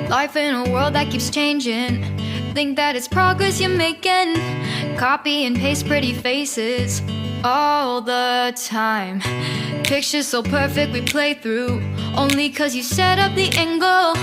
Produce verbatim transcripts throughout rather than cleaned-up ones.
Life in a world that keeps changing. Think that it's progress you're making. Copy and paste pretty faces all the time. Pictures so perfect we play through. Only 'cause you set up the angle.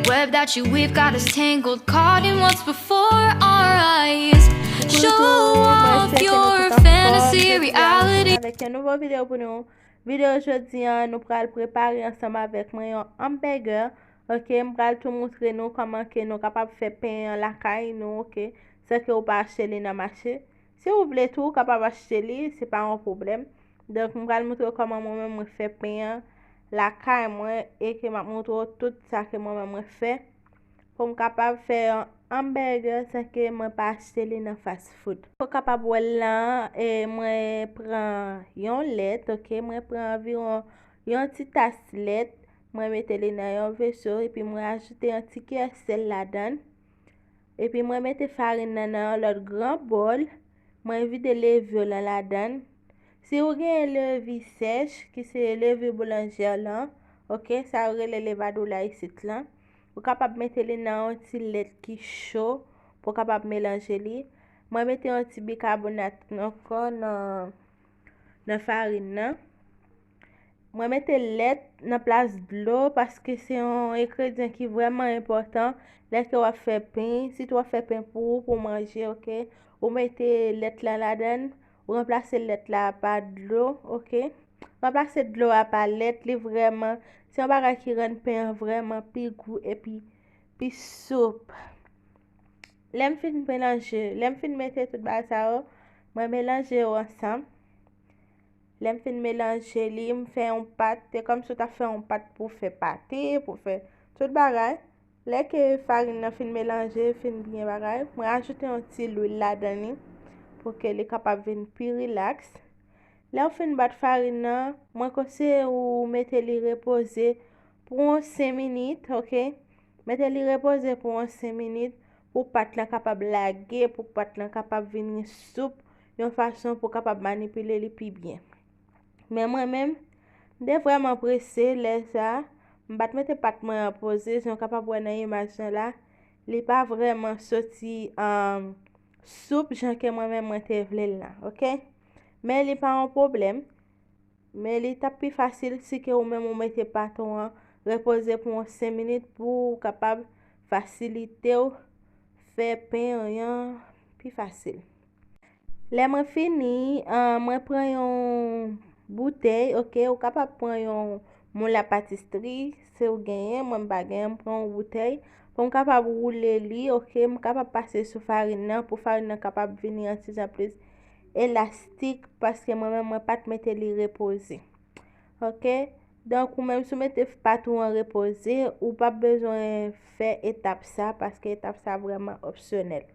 Web that you weave got us tangled. Caught in what's before our eyes. Show off your fantasy reality. Avèk yon nouvo videyo pou nou. Videyo jodi a, nou pral prepare ansanm avèk mwen yon hamburger. Ok, m pral tou moutre nou kòman ke nou kapab fè pen an lakay nou, ok, san ke ou pa achte li nan mache. Si ou vle tou, ou kapab achte li, se pa yon pwoblèm. Donk, m pral moutre kòman mwen menm mwen fè pen an lakay mwen e ke m ap moutre w tout sa ke mwen menm mwen fè pou m kapab fè yon hamburger san ke mwen pa achte li nan fast food. Ou kapab wè l lan, e, mwen pran yon lèt, ok, mwen pran anviwon yon ti tas lèt, mwen mete li nan yon veso, epi mwen ajoute yon ti kiyè sèl ladan l. Epi mwen mete farin nan nan yon lòt gran bòl, mwen vide levure lan ladan l. Si ou gen levure sèch, ki se levure boulanjè lan, ok, sa yo rele levadura isit lan, ou kapab mete li nan yon ti lèt ki cho pou w kapab melanje li. Mwen mete yon ti bikabonat ankò nan, nan farin nan. Mwen mete lèt nan plas dlo paske se yon engredyan ki vrèman enpòtan lè ke w ap fè pen, sitou w ap fè pen pou ou, pou manje, ok? Ou mete lèt la ladan l, ou ranplase lèt la pa dlo, ok? Ranplase dlo a pa lèt, li vrèman, se yon bagay ki rann pen an vrèman pi gou epi pi soup. Lè m fin melanje, lè m fin mete tout bagay sa yo, mwen melanje yo ansanm. Lè m fin melanje li, m fè yon pat, se kòmsi w ta fè yon pat pou fè pate, pou fè tout bagay. Lè ke farin nan fin melanje, fin byen bagay, mwen ajoute yon ti lwil ladan li pou ke li kapab vin pi rilaks. Lè w fin bat farin nan, mwen konseye ou mete li repoze pou yon senk minit, ok? Mete li repoze pou yon senk minit pou pat lan kapab lage, pou pat lan kapab vin soup yon fason pou kapab manipile li pi byen. Men mwen menm, m te vrèman prese lè sa, m pa t mete pat mwen an poze, jan w kapab wè nan imaj lan la, li pa vrèman soti, um, soup jan ke mwen menm mwen te vle l la, ok? Men li pa yon pwoblèm. Men li t ap pi fasil si ke ou menm ou mete pat ou an repoze pou yon senk minit pou w kapab fasilite w fè pen an pi fasil. Lè mwen fini, ah, mwen pran yon boutèy, ok, ou kapab pran yon moul a patisri, si w genyen, mwen m pa genyen, m pran yon boutèy, pou m kapab woule li, ok, m kapab pase sou farin nan, pou farin nan kapab vini yon ti jan plis elastik, paske mwen menm mwen pa t mete li repoze. Ok? Donk, ou menm si w mete pat ou an repoze, ou p ap bezwen fè etap sa, paske etap sa vrèman opsyonèl.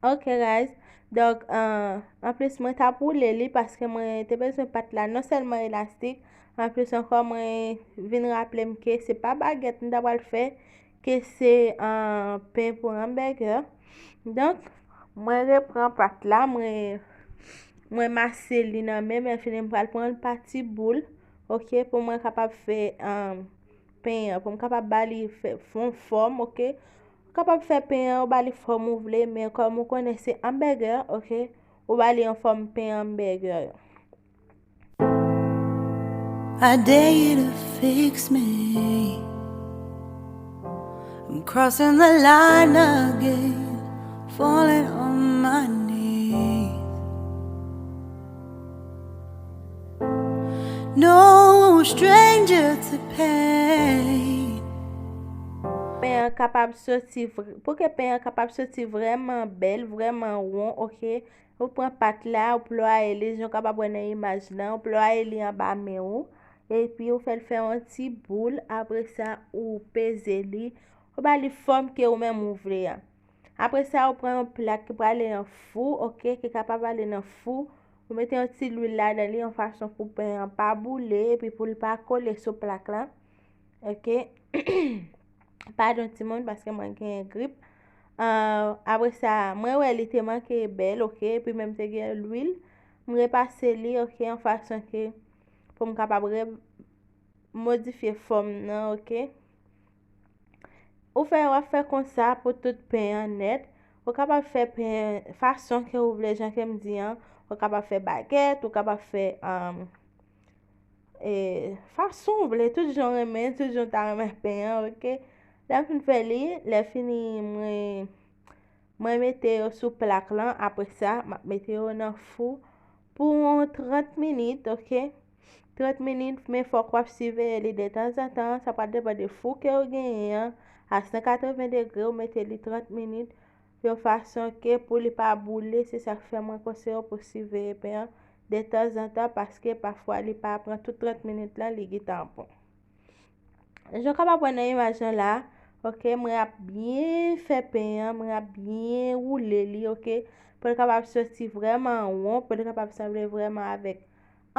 Ok, guys. Donk, ah, anplis, mwen t ap woule li, paske mwen te bezwen pat la non sèlman elastik, anplis ankò, mwen vin raple m ke se pa bagèt m ta pral fè, ke se, ah, pen pou hamburger. Donk, mwen repran pat la, mwen, mwen mase li nan men m, lè fini m pral pran l pa ti boul, ok, pou mwen kapab fè, ah, pen an, pou m kapab ba li fè, fè yon fòm, ok. Ou kapab fè pen an, ou ba li fòm ou vle, men kòm ou konnen se hamburger, ok, ou ba li yon fòm pen hamburger yo. I dare you to fix me. I'm crossing the line again, falling on my knees. No stranger to pain. Pen an kapab soti vre-, pou ke pen an kapab soti vrèman bèl, vrèman won, ok. Ou pran pat la, ou plwaye li, jan w kapab wè nan imaj lan, ou plwaye li anba men ou, epi ou fè l fè yon ti boul, apre sa, ou peze li, ou ba li fòm ke ou menm ou vle a. Apre sa, ou pran yon plak ki prale nan fou, ok, ki kapab ale nan fou, ou mete yon ti lwil ladan li, yon fason pou pen an pa boule, epi pou l pa kole sou plak la, ok. Padon timoun, paske mwen genyen grip. Ah, apre sa, mwen wè li te manke bèl, ok, epi menm te gen lwil. M repase li, ok, yon fason ke pou m kapab re-, modifye fòm nan, ok. Ou fè, w ap fè konsa pou tout pen an nèt. Ou kapab fè pen fason ke ou vle, jan ke m di an. Ou kapab fè bagèt, ou kapab fè, um, e, fason ou vle, tout jan w renmen, tout jan w ta renmen pen an, oke? Lè m fin fè li, lè fini, mwen, mwen mete yo sou plak lan, apre sa, m ap mete yo nan fou pou yon trant minit, oke? Trant minit, men fòk w ap siveye li detanzantan, sa pral depann de fou ke w genyen an. A san katreven degre, w mete li trant minit, yon fason ke pou li pa boule, se sa k fè mwen konseye w pou siveye pen an detanzantan, paske pafwa li pa pran tout trant minit lan, li gentan bon. Jan w kapab wè nan imaj lan la, oke, mwen ap byen fè pen an, mwen ap byen woule li, oke, pou l kapab soti vrèman won, pou l kapab sanble vrèman avèk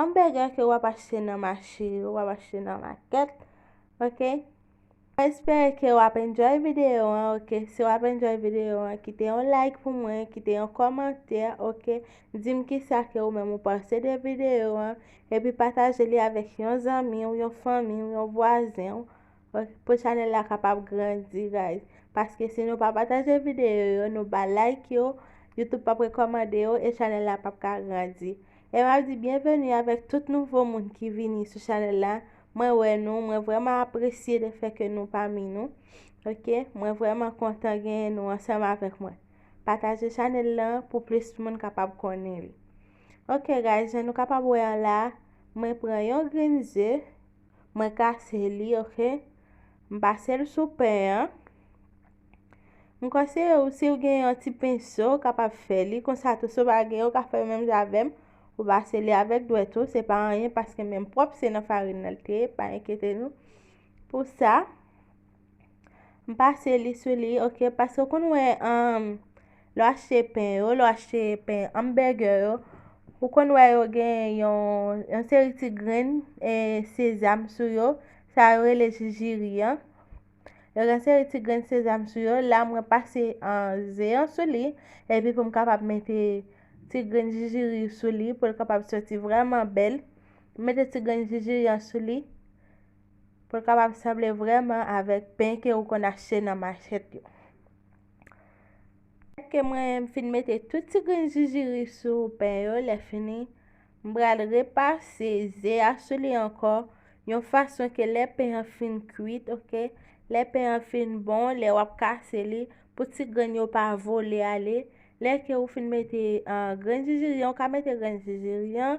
anbègè ke w ap achte nan mache yo, w ap achte nan makèt, oke. Mwen espere ke w ap enjoy videyo an, oke. Si w ap enjoy videyo an, kite yon like pou mwen, kite yon kòmantè, oke. Di m kisa ke ou menm ou panse de videyo an, epi pataje li avèk yon zanmi w, yon fanmi w, yon vwazen w, oke, pou chanèl la kapab grandi, guys. Paske si nou pa pataje videyo yo, nou pa like yo, YouTube p ap rekòmande yo e chanèl la p ap ka grandi. E m ap di byenveni avèk tout nouvo moun ki vini sou chanèl la. Mwen wè nou, mwen vrèman apresye le fè ke nou pami nou. Oke, mwen vrèman kontan genyen nou ansanm avèk mwen. Pataje chanèl lan pou plis moun kapab konnen li. Oke, guys, jan nou kapab wè an la, mwen pran yon grenn ze, mwen kase li, oke? M pase l sou pen an. M konseye w, si w gen yon ti penso, w kapab fè li. Konsa tou, si w pa gen, w ka fè menm jan avè m. Ou pase li avèk dwèt ou, se pa anyen, paske menm pwòp se nan farin nan l te ye, pa enkyete nou. Pou sa, m pase li sou li, oke, paske w konn wè, um, lè w achte pen yo, lè w achte pen anbègè yo, ou konn wè yo gen yon, yon seri ti grenn, e, sezam sou yo, sa yo rele jijiri an. Yo gen seri ti grenn sezam sou yo. La, mwen pase, an, ze an sou li. Epi pou m kapab mete ti grenn jijiri sou li, pou l kapab soti vrèman bèl. Mete ti grenn jijiri an sou li, pou l kapab sanble vrèman avèk pen ke ou konn achte nan machèt yo. Ke mwen fin mete tout ti grenn jijiri sou pen yo, lè fini, m pral repase ze a sou li ankò, yon fason ke lè pen an fin kwit, oke, lè pen an fin bon, lè w ap kase li, pou ti grenn yo pa vole ale. Lè ke ou fin mete, ah, grenn jijiri an, ou ka mete grenn jijiri an,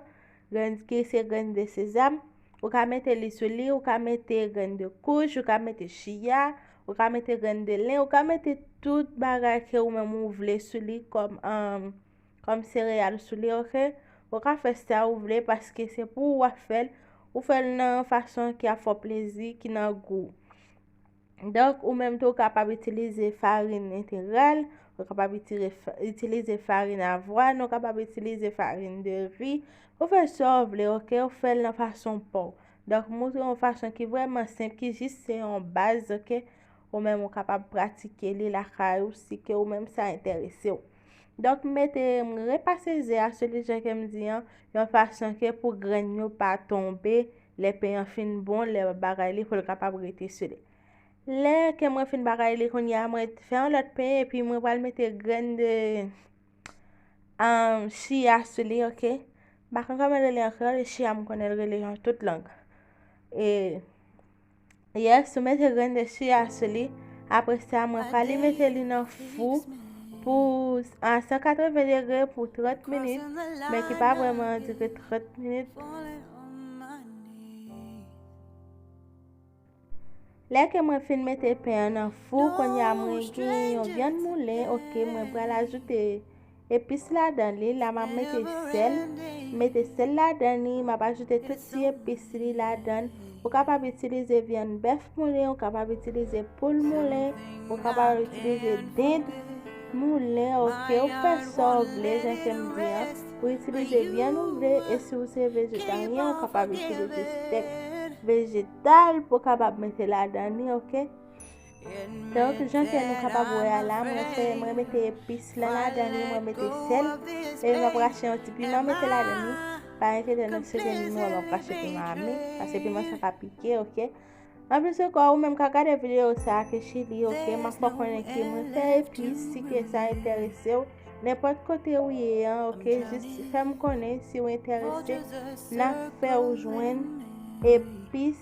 grenn ki se grenn de sezam, ou ka mete li sou li, ou ka mete grenn de kouch, ou ka mete chiya, ou ka mete grenn de len, ou ka mete tout bagay ke ou menm ou vle sou li kòm, um, kòm sereyal sou li, oke? Ou ka fè sa ou vle paske se pou ou w ap fè l. Ou fè l nan yon fason ki ap fè w plezi, ki nan gou w. Donk, ou menm tou, ou kapab itilize farin entegral, ou kapab itire fa-, itilize farin avwàn, ou kapab itilize farin de ri. Ou fè sa w vle, oke? Ou fè l nan fason pa w. Donk, montre yon fason ki vrèman senp, ki jis se yon baz, oke? Ou menm ou kapab pratike li lakay ou, si ke ou menm sa enterese w. Donk, m mete, m repase ze a sou li, jan ke m di an, yon fason ke pou grenn yo pa tonbe, lè pen an fin bon, lè bagay li pou l kapab rete sou li. Lè ke mwen fin bagay li kounye a, mwen fè yon lòt pen, epi mwen pral mete grenn de, um, chiya sou li, oke? M pa konn kòman l rele an kreyòl, e chiya m konnen l rele yon tout lang. E, yes, ou mete grenn de chiya sou li. Apre sa, mwen prale mete li nan fou pou, a san katreven degre pou trant minit, men ki pa vrèman dire trant minit. Lè ke mwen fin mete pen an nan fou, kounye a mwen gen yon vyann moulen, oke, mwen pral ajoute epis ladan li. La, m ap mete sèl, mete sèl ladan li, m ap ajoute tout ti epis li ladan. Ou kapab itilize vyann bèf moulen, ou kapab itilize poul moulen, ou kapab itilize dend moulen, oke, ou fè sa w vle, jan ke m di an. Ou itilize vyann ou vle, e si w se vejetaryen, ou kapab itilize stèk vejetal pou w kapab mete ladan li, oke? Donk, jan ke nou kapab wè a la, mwen fè, mwen mete epis la ladan li, mwen mete sèl, e m ap rache yon ti piman mete ladan li. Pa enkyete nou, si w gen piman, w ap rache piman a men, paske piman sa ka pike, oke? Anplis ankò, ou menm k ap gade videyo sa a ki Chili, oke, m ap fè w konnen ke mwen fè epis, si ke sa enterese w, nenpòt kote ou ye an, oke, jis fè m konnen si w enterese, n ap fè w jwenn epis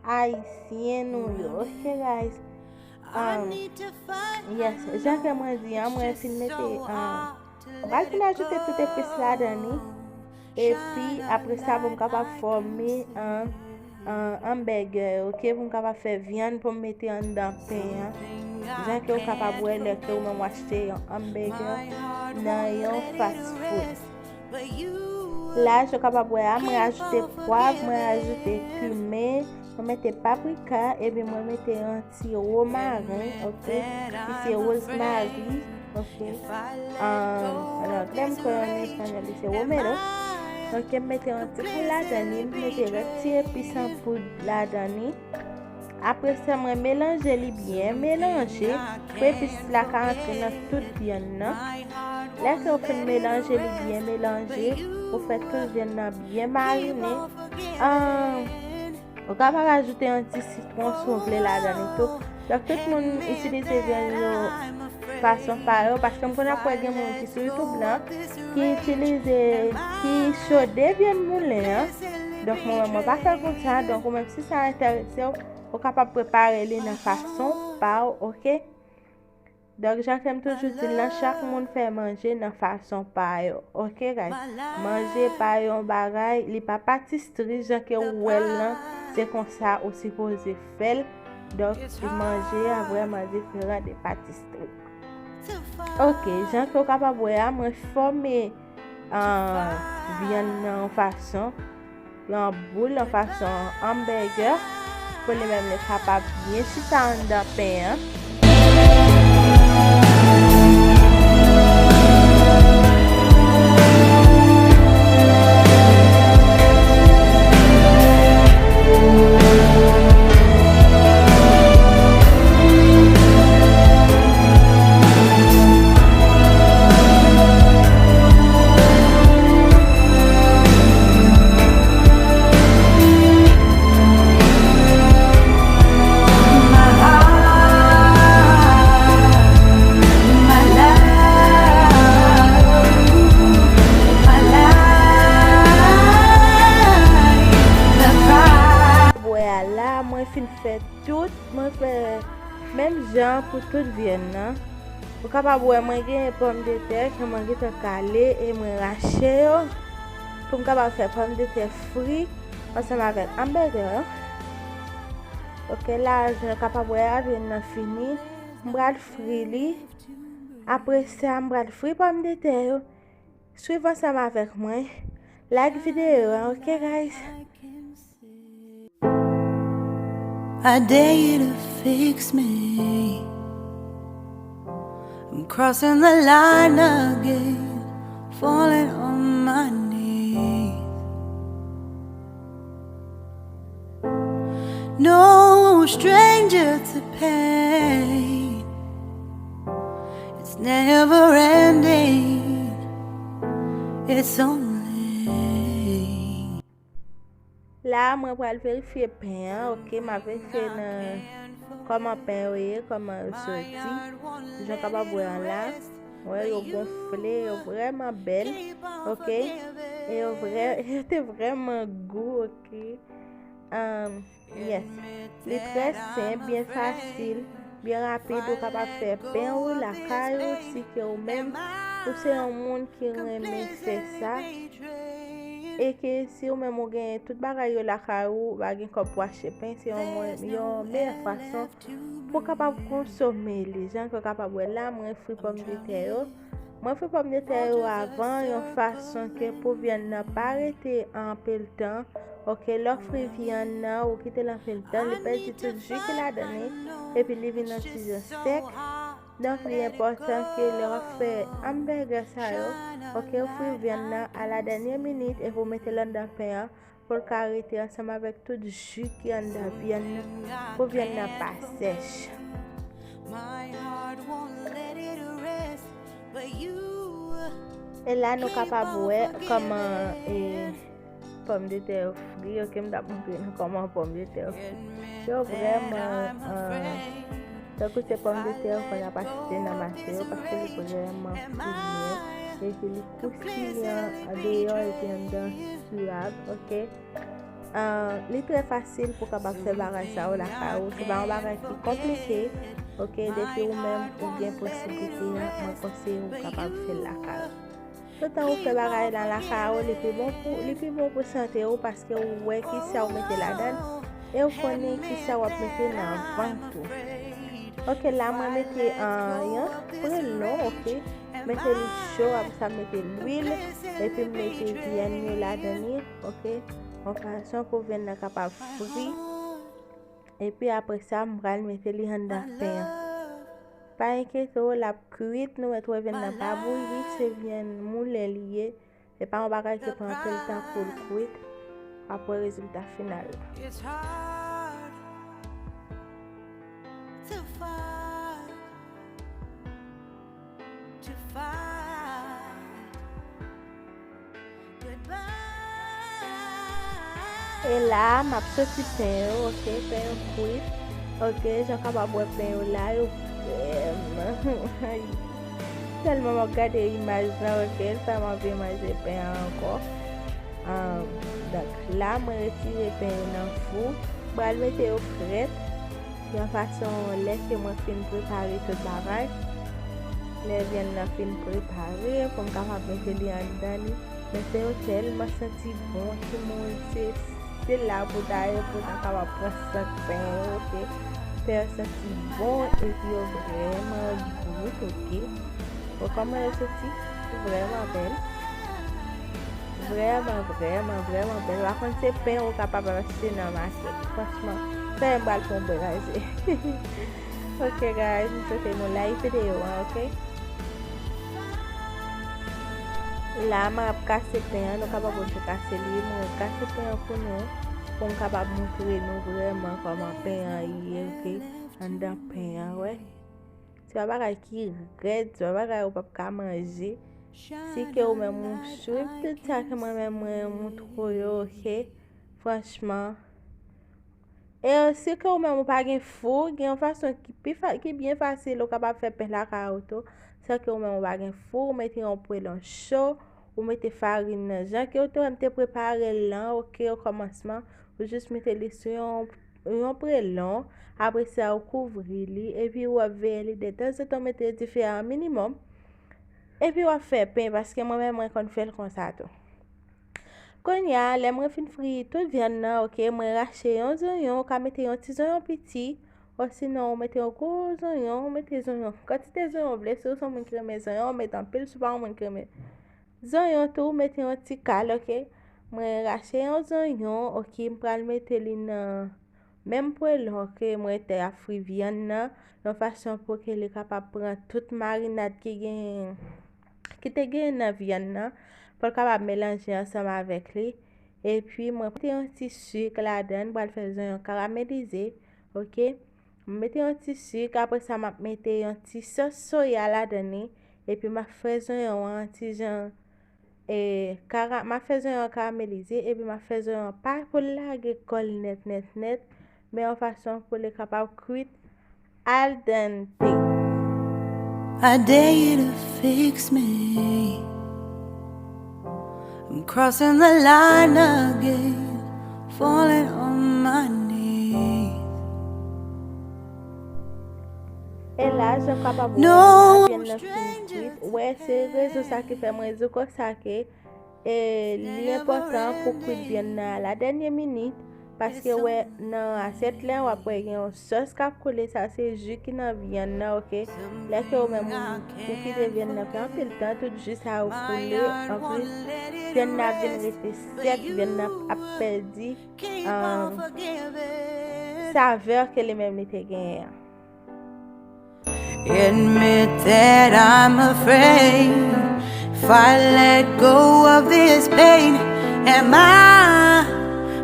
ayisyen nou yo, oke, guys. Um, yes, jan ke mwen di an, mwen fin mete, um, m pral fin ajoute tout epis ladan li. Epi, apre sa, pou m kapab fòme, um, um, hamburger, oke, pou m kapab fè vyann pou m mete anndan pen an. Jan ke w kapab wè lè ke ou menm w achte yon hamburger nan yon fast food. La, jan w kapab wè a, mwen ajoute pwav, mwen ajoute kimen, mwen mete paprika, epi mwen mete yon ti womaren, oke, ki se wozmari, oke. An, an anglè, m kwè an espanyòl, li se romero. Oke, m mete yon ti poud ladan li, m mete lòt ti epis an poud ladan li. Apre sa, mwen melanje li byen melanje pou epis la ka antre nan tout vyann nan. Lè ke w fin melanje li byen melanje, ou fè tout vyann nan byen marine. Ahn, ou kapab ajoute yon ti sitwon si w vle ladan li tou. Donk, tout moun itilize vyann yo fason pa yo, paske m konn ap wè gen moun ki sou YouTube lan, ki itilize, ki chode vyann moulen an. Donk, mwen menm, mwen pa fè konsa. Donk, ou menm, si sa enterese w, ou kapab prepare li nan fason pa w, oke? Donk, jan ke m toujou di l lan, chak moun fè manje nan fason pa yo, oke, guys? Manje pa yon bagay, li pa patistri, jan ke w wè l lan, se konsa ou sipoze fè l. Donk, manje a vrèman diferan de patistri. Oke, jan ke w kapab wè a, mwen fòme, ah, vyann nan yon fason, yon boul, yon fason hamburger, pou li menm li kapab byen chita anndan pen an. Wè a la, mwen fin fè tout, mwen fè menm jan pou tout vyann nan. Ou kapab wè mwen gen pòmdetè ke mwen gentan kale e mwen rache yo pou m kapab fè pòmdetè fri ansanm avèk hamburger an. Oke, la, jan w kapab wè a, vyann nan fini. M pral fri li. Apre sa, m pral fri pòmdetè yo. Swiv ansanm avèk mwen. Like videyo a, oke, guys? I dare you to fix me. I'm crossing the line again, falling on my knees. No stranger to pain. It's never ending. It's only La, mwen pral verifye pen an, oke, m ap verifye nan kòman pen yo ye, kòman yo soti. Jan w kapab wè an la, wè yo gonfle, yo vrèman bèl, oke, e yo vrè, yo te vrèman gou, oke. Um, yes. Li trè senp, byen fasil, byen rapid, ou kapab fè pen ou lakay ou, si ke ou menm, ou se yon moun ki renmen fè sa. E ke si ou menm ou gen tout bagay yo lakay ou, ou pa gen kòb pou achte pen, se yon mwen, yon meyè fason pou w kapab konsome li. Jan ke w kapab wè la, mwen fri pòmdetè yo. Mwen fri pòmdetè yo avan, yon fason ke pou vyann nan pa rete anpil tan. Oke, lè w fri vyann nan, ou kite l anpil tan, li pèdi tout ji ki ladan li, epi li vin yon ti jan sèk. Donk, li enpòtan ke lè w ap fè hamburger sa yo, oke, ou fri vyann nan a la dènyè minit epi w mete l anndan pen an pou l ka rete ansanm avèk tout ji ki anndan vyann nan, pou vyann nan pa sèch. E la, nou kapab wè kòman, e, pòmdetè yo fri, ok, m t ap montre nou kòman pòmdetè yo fri. Yo vrèman, euh, tankou se pòmdetè yo konn ap achte nan mache yo, paske li vrèman fri, epi li koustiyan andeyò epi anndan siyab, ok. Ah, li trè fasil pou w kapab fè bagay sa yo lakay ou. Se pa yon bagay ki konplike, ok, depi ou menm ou gen posiblite a, mwen konseye ou kapab fè l lakay ou. Toutan ou fè bagay la lakay ou, li pi bon pou, li pi bon pou sante ou, paske ou wè kisa ou mete ladan l e ou konnen kisa w ap mete nan vant ou. Ok, la mwen mete, ah, yon prelon, ok. Mete li cho, apre sa mete lwil, epi m mete vyann yo ladan li, ok. Yon fason pou vyann nan kapab fri. Epi apre sa, m pral mete li anndan pen an. Pa enkyete w, l ap kwit, nou mèt wè vyann nan pa bouyi, se vyann moulen li ye. Se pa yon bagay ki pran anpil tan pou l kwit. W ap wè rezilta final la. It's hard to fight, to fight goodbye. E la, m ap soti pen yo, ok, pen yo kwit. Ok, jan w kapab wè pen yo la, yo vrèman, tèlman m ap gade imaj lan, ok, sa m anvi manje pen an ankò. Ahn, donk, la, mwen retire pen yo nan fou. M pral mete yo frèt, yon fason lè ke mwen fin prepare tout bagay. Lè vyann nan fin prepare, pou m kapab mete li anndan li. Men pen yo tèlman santi bon, timoun, se, se la pou ta ye, pou ta kapab pran sant pen yo, ok. Pen yo santi bon, epi yo vrèman gou, ok. Bon, kòman yo santi? Vrèman bèl. Vrèman, vrèman, vrèman bèl. Pa konn se pen ou kapab achte nan mache. Franchman, fè m pral pran bwè raje. Ok, guys, m swete nou like videyo an, ok? La, mwen ap kase pen an, nou kapab wè m kase li, mwen kase pen an pou nou, pou m kapab montre nou vrèman kòman pen an ye, ok? Anndan pen an, wè. Se yon bagay ki rèd, se yon bagay ou p ap ka manje. Si ke ou menm ou swiv tout sa ke mwen menm mwen montre yo, ok? Franchman. E si ke ou menm ou pa gen fou, gen yon fason ki pi fa-, ki byen fasil ou kapab fè pen lakay ou tou. Sa ke ou menm ou pa gen fou, ou mete yon pwelon cho, ou mete farin nan. Jan ke ou te wè m te prepare l lan, ok, o kòmansman, ou jis mete li sou yon, yon pwelon. Apre sa, ou kouvri li, epi ou ap veye li de tanzantan, ou mete dife a an minimòm. Epi w ap fè pen, paske mwen menm mwen konn fè l konsa tou. Kounye a, lè mwen fin fri tout vyann nan, ok, mwen rache yon zonyon, ou ka mete yon ti zonyon piti, osinon ou mete yon gwo zonyon, ou mete zonyon, kantite zonyon w vle, si w se yon moun ki renmen zonyon, ou mete anpil, si w pa yon moun ki renmen zonyon tou, ou mete yon ti kal, ok. Mwen rache yon zonyon, ok, m pral mete li nan menm pwelon ke mwen te ap fri vyann nan, yon fason pou ke li kapab pran tout marinad ki gen, ki te gen nan vyann nan, pou l kapab melanje ansanm avèk li. Epi mwen mete yon ti sik ladan, m pral fè zonyon karamelize, ok. M mete yon ti sik, apre sa m ap mete yon ti sòs soya ladan li, epi m ap fè zonyon an ti jan e, kara-, m ap fè zonyon an karamelize, epi m ap fè zonyon an pa pou l lage kò l nèt, nèt, nèt, men yon fason pou li kapab kwit al dente. I dare you to fix me. I'm crossing the line again, falling on my knees. E la, jan w kapab wè, la, vyann nan fin kwit. Wè, se rezon sa ki fè mwen di w konsa ke, e, li enpòtan pou kwit vyann nan a la dènye minit, paske, wè, nan asyèt la, w ap wè gen yon sòs k ap koule, sa se ji ki nan vyann nan, ok? Lè ke ou menm ou, ou kite vyann nan fè anpil tan, tout ji sa yo koule, anplis, vyann nan ap vin rete sèk, vyann nan ap pèdi, ahn, savè ke li menm li te genyen an. Admit that I'm afraid. If I let go of this pain, am I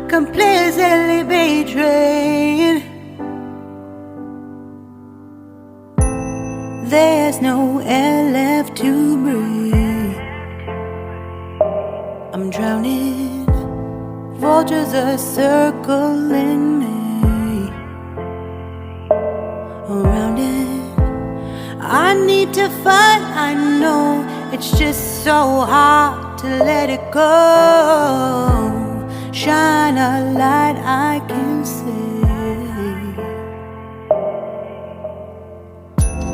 completely betrayed? There's no air left to breathe. I'm drowning. Vultures are circling me around it. I need to fight, I know it's just so hard to let it go. Shine a light I can see.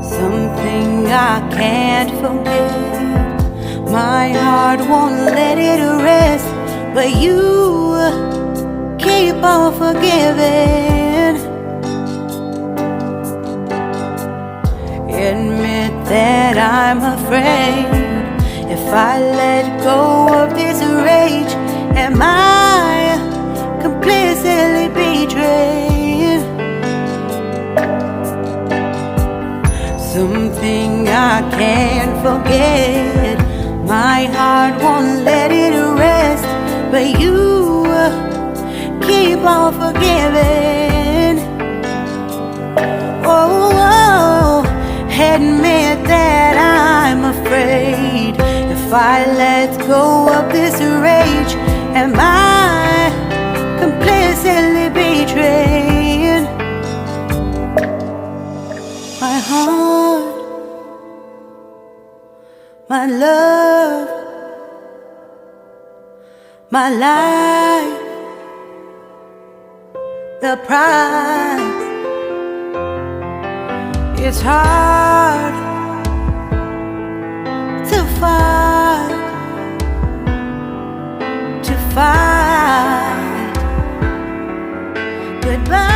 Something I can't forget. My heart won't let it rest, but you keep on forgiving. Admit that I'm afraid. If I let go of this rage, am I completely betrayed? Something I can't forget. My heart won't let it rest, but you keep on forgiving. Oh, oh, admit that I'm afraid. If I let go of this rage, am I completely betrayed? My heart, my love, my life, the price. It's hard to fight, to fight goodbye.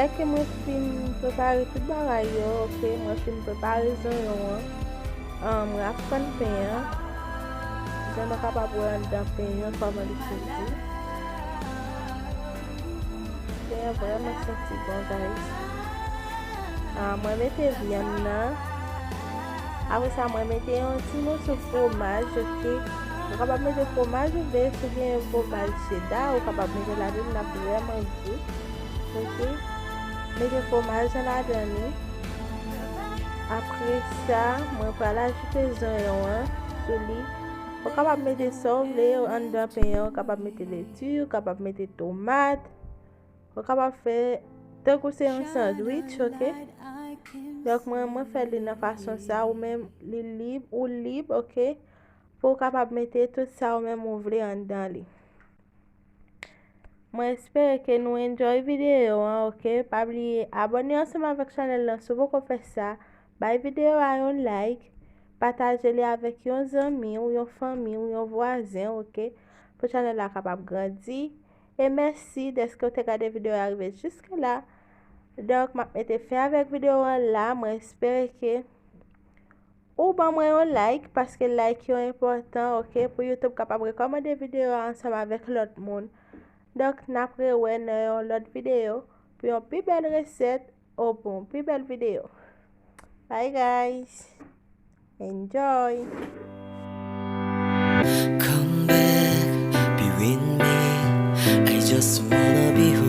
Lè ke mwen fin prepare tout bagay yo, oke, mwen fin prepare zonyon an. Ah, mwen ap fann pen an. Jan nou kapab wè anndan pen an, kòman li soti. Pen an vrèman santi bon, guys. Ah, mwen mete vyann nan. Apre sa, mwen mete yon ti moso fwomaj, oke. Ou kapab mete fwomaj oubyen si w gen fwomaj cheda, ou kapab mete ladan l, l ap vrèman gou. Oke. Mete fwomaj lan ladan li. Apre sa, mwen pral ajoute zonyon an sou li. Ou kapab mete sa w vle anndan pen an, ou kapab mete leti, ou kapab mete tomat, ou kapab fè tankou se yon sandwich, oke? Donk, mwen, mwen fè li nan fason sa, ou menm, li lib, ou lib, oke? Pou w kapab mete tout sa ou menm ou vle anndan li. Mwen espere ke nou enjoy videyo an, oke? Pa bliye abòne ansanm avèk chanèl lan si w poko fè sa. Bay videyo a yon like, pataje li avèk yon zanmi w, yon fanmi w, yon vwazen, oke? Pou chanèl la kapab grandi. E mèsi dèske w te gade videyo a rive jiske la. Donk, m ap mete fen avèk videyo an la. Mwen espere ke ou ban mwen yon like, paske like yo enpòtan, oke, pou YouTube kapab rekòmande videyo a ansanm avèk lòt moun. Donk, n ap rewè nan yon lòt videyo pou yon pi bèl resèt ou pou yon pi bèl videyo. Bye, guys. Enjoy. Come back, be with me. I just wanna be